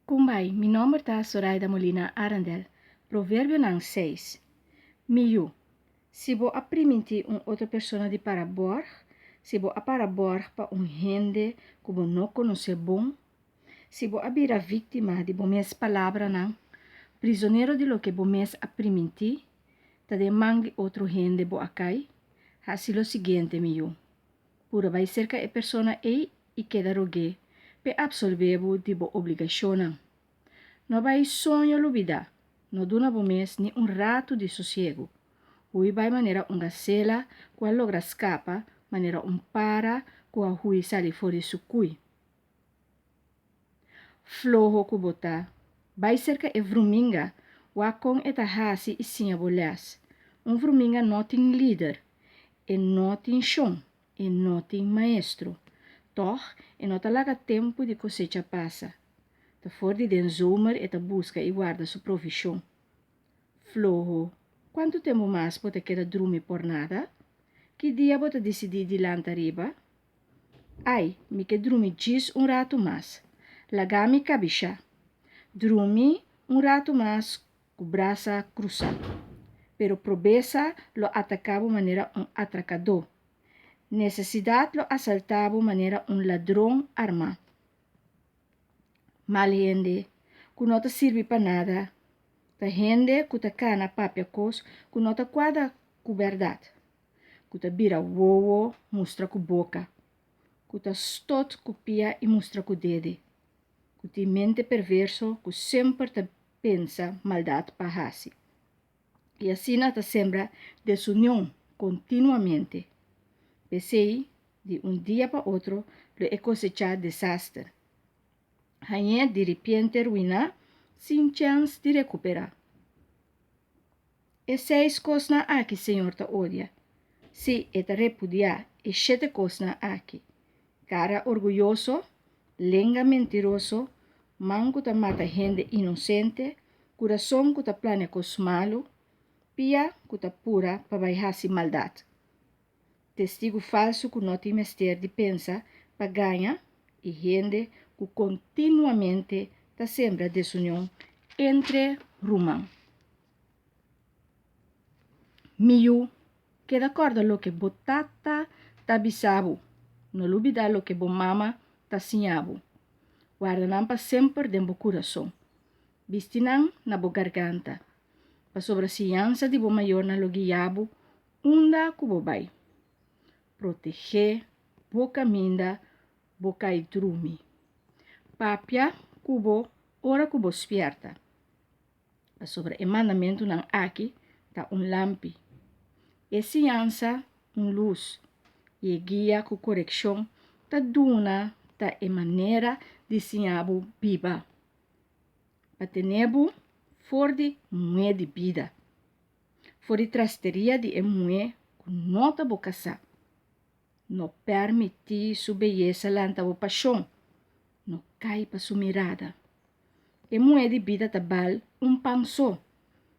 Kumbai, mi nomber ta Soraida Molina Arendel. Proverbionan 6. Mi yu, si bo a primintí un otro persona di para bòrg, si bo a para bòrg pa un hende ku bo no konosé bon, si bo a bira víktima di bo mes palabranan, prizonero di loke bo mes a primintí, ta den man di otro hende bo a kai, hasi lo siguiente, mi yu. Pura bai serka e persona ei i keda rog'é p'e apsolvé bo di bo obligashonnan. No bai soño lubidá, no duna bo mes ni un ratu di sosiegu. Hui bai manera un gasela ku a logra skapa, manera un para ku a hui sali for di su kui. Floho ku bo ta, bai serka e vruminga, wak kon e ta hasi i siña bo lès. Un vruminga no tin lider, e no tin shon, e no tin maestro. Tòg, e no ta laga tempu di kosecha pasa. Ta for di den zomer e ta buska i warda su provishon. Floho, kuantu tempu mas bo ta keda drumi por nada? Ki dia bo ta disidí di lanta riba? Ai, mi ke drumi djis un ratu mas. Laga mi kabishá. Drumi un ratu mas ku brasa krusá. Pero probesa lo ataká bo manera un atrakadó. Nesesidat lo asaltá bo manera un ladron armá. Mal hende, ku no ta sirbi pa nada, ta hende ku ta kana papia kos ku no ta kuadra ku bèrdat, ku ta bira wowo mustra ku boka, ku ta stot ku pia i mustra ku dede, ku tin mente perverso ku semper ta pensa maldat pa hasi. I asina ta sembra desunion kontinuamente. P'esei, di un dia pa otro lo e kosechá desaster. Hañ'é diripiente ruiná sin chèns di rekuperá. E seis kosnan aki Señor ta odia, sí, e ta repudiá e shete kosnan aki, kara orguyoso, lenga mentiroso, man ku ta mata hende inosente, kurason ku ta plania kos malu, pia ku ta pura pa bai hasi maldat, testigu falsu ku no tin mester di pensa pa gaña i hende ku kontinuamente ta sembra desunion entre ruman. Mi yu, keda kòrda loke bo tata ta bisa bo, no lubidá loke bo mama ta siña bo. Warda nan pa semper den bo kurason, bisti nan na bo garganta, pasobra siñansa di bo mayornan lo guia bo unda ku bo bai. Protegé bo kaminda bo kai drumi. Papia ku bo ora ku bo spièrta. Pasobra e mandamentunan aki ta un lampi, e siñansa un lus, i e guia ku korekshon ta duna ta e manera di siña bo biba, pa tene bo for di muhé di bida, for di trasteria di e muhé ku no ta bo kasá. No pèrmití su beyesa lanta bo pashon, no kai pa su mirada. E muhé di bida ta bal un pan so,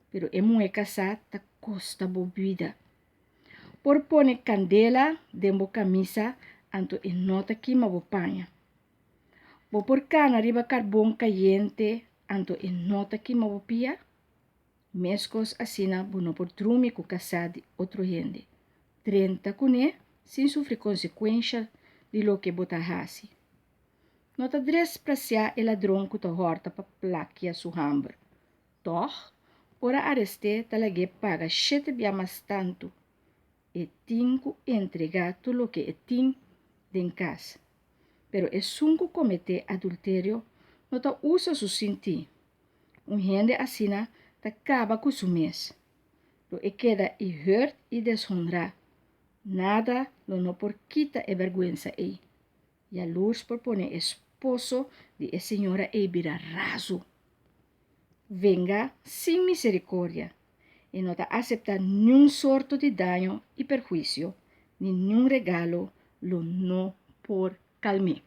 pero e muhé kasá ta kosta bo bida. Por pone kandela den bo kamisa anto e no ta kima bo paña. Bo por kana riba karbon kayente anto e no ta kima bo pia? Meskos asina bo no por drumi ku kasá di otro hende, drenta kuné sin sufri konsekuensha di loke bo ta hasi. No ta despresiá e ladron ku ta hòrta pa plakia su hamber. Tòg, ora arest'é ta lag'é paga shete bia mas tantu. E tin ku entregá tur loke e tin den kas. Pero esun ku kometé adulterio no ta usa su sintí. Un hende asina ta kaba ku su mes. Lo e keda i hùrt i deshonrá. Nada lo no por kita e bèrgwensa ei. Yalurs por pone esposo di e señora ei bira razu. Venga sin misericordia. E no ta acepta niun sorto di daño i perhuicio, ni niun regalo lo no por calm'é.